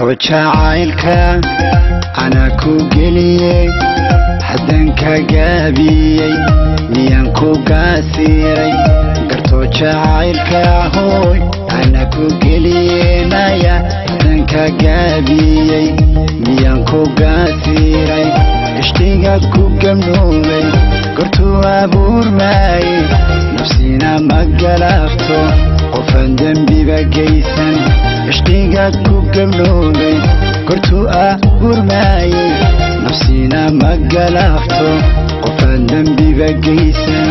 Gartoo jacaylka anaa ku geliyey, haddaan ka gaabiyey miyaan ku gaasiray? Gartoo jacaylka hooy anaa ku geliyenaya, haddaan ka gaabiyey miyaan ku gaasiray? Ishqiga ku gamnoobay gortuu abuurmaaye, nafsina ma galaafto qofaan dembiba geysan. Ishqiga ku gamnoobay gortuu abuurmaaye, nafsina ma galaafto qofaan dembiba geysan.